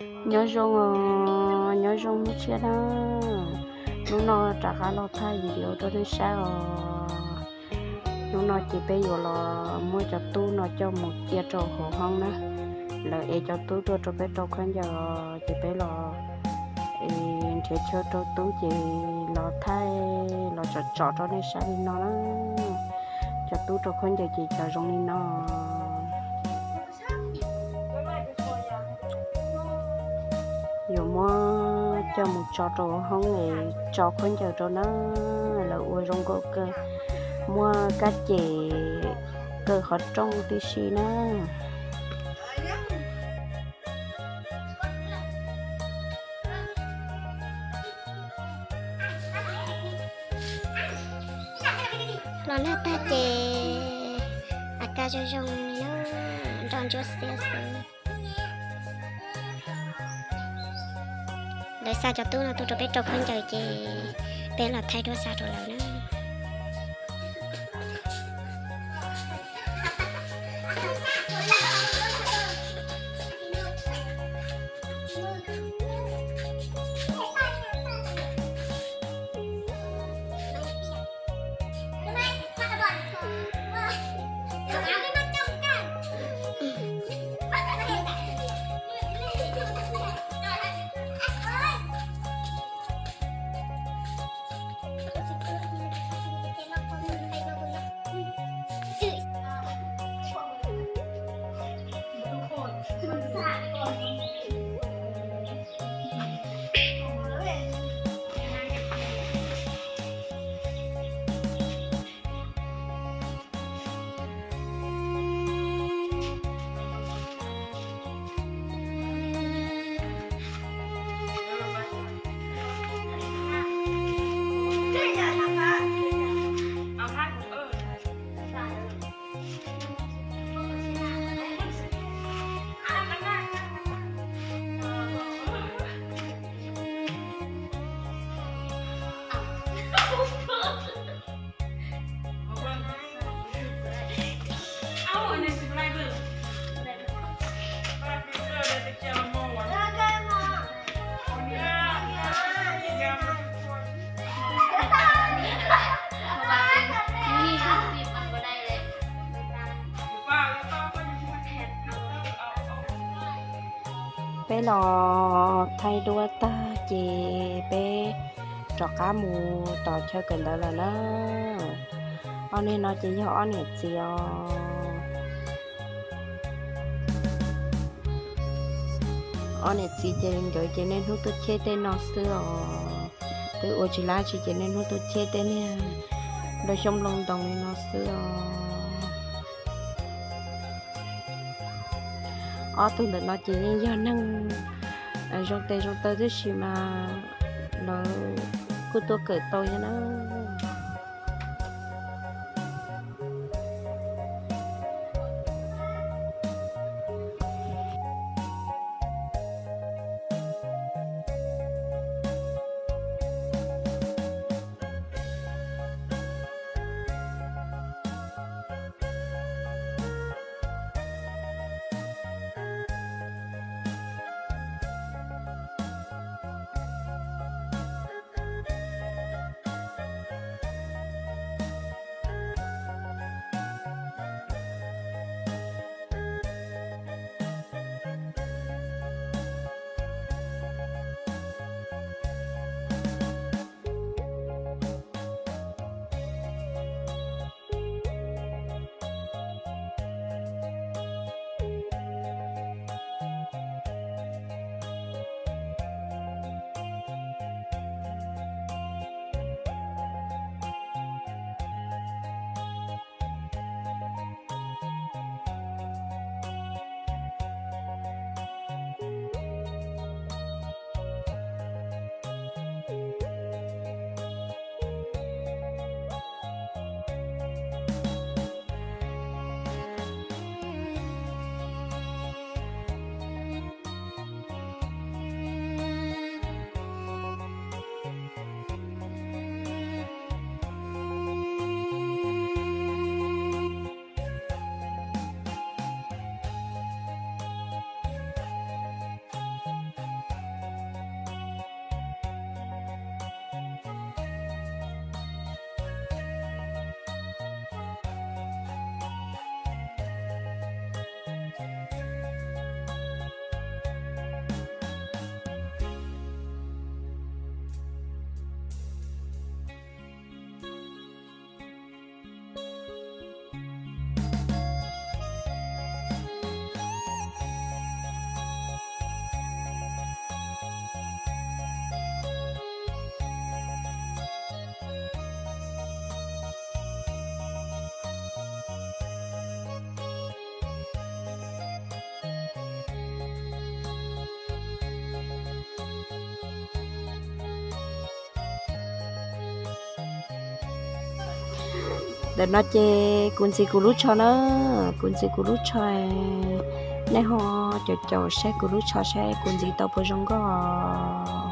Nyob zoo os, nyob zoo hnub tshiab na. Hnub no rov qab los thaij video rau nej saib os. Hnub no ces peb yuav los muab cov tub no coj mus cia rau hauv hoob na. Lawv ev cov tub tuaj rau peb rau khaub ncaws os, ces peb los nrhiav chaw rau tub ces los thaij los tsom tsom rau nej saib li no na. Cov tub rau khaub ncaws ces cov zoo li no. Yuav muab coj mus tso rau hoob es tso khaub ncaws rau na. Lawv ua zoo nkauj kawg, muaj kab ces kaw qhov rooj tib si na. Los nag tag ces a kaj zoo zoo li na, nroj ntsuab xiab xwb. Lawv xa cov tub no tuaj rau peb rau khaub ncaws ces peb los thaij duab xa rau lawv na. Peb los thaij duab tag ces peb rov qab mus tom chaw kawm ntawv lawm na. Ob niag no ces yog ob niam txiv os. Ob niam txiv ces nkawd ces niaj hnub tuaj cheb tej no xwb os. Twb ua tsis lab tsi ces niaj hnub tuaj cheb tej niag nplooj xyoob nplooj ntoos li no xwb os. Ob tug ntawm no ces yeej yog neeg zoo tes zoo taw tib si mas lawv kuj tuaj kawm tau thiab na. Ntawm no ces kuv ntxiv kuv lub tsho na, kuv ntxiv kuv lub tsho, nej ho caum caum saib kuv lub tsho saib kuv ntxiv tau puas zoo nkauj.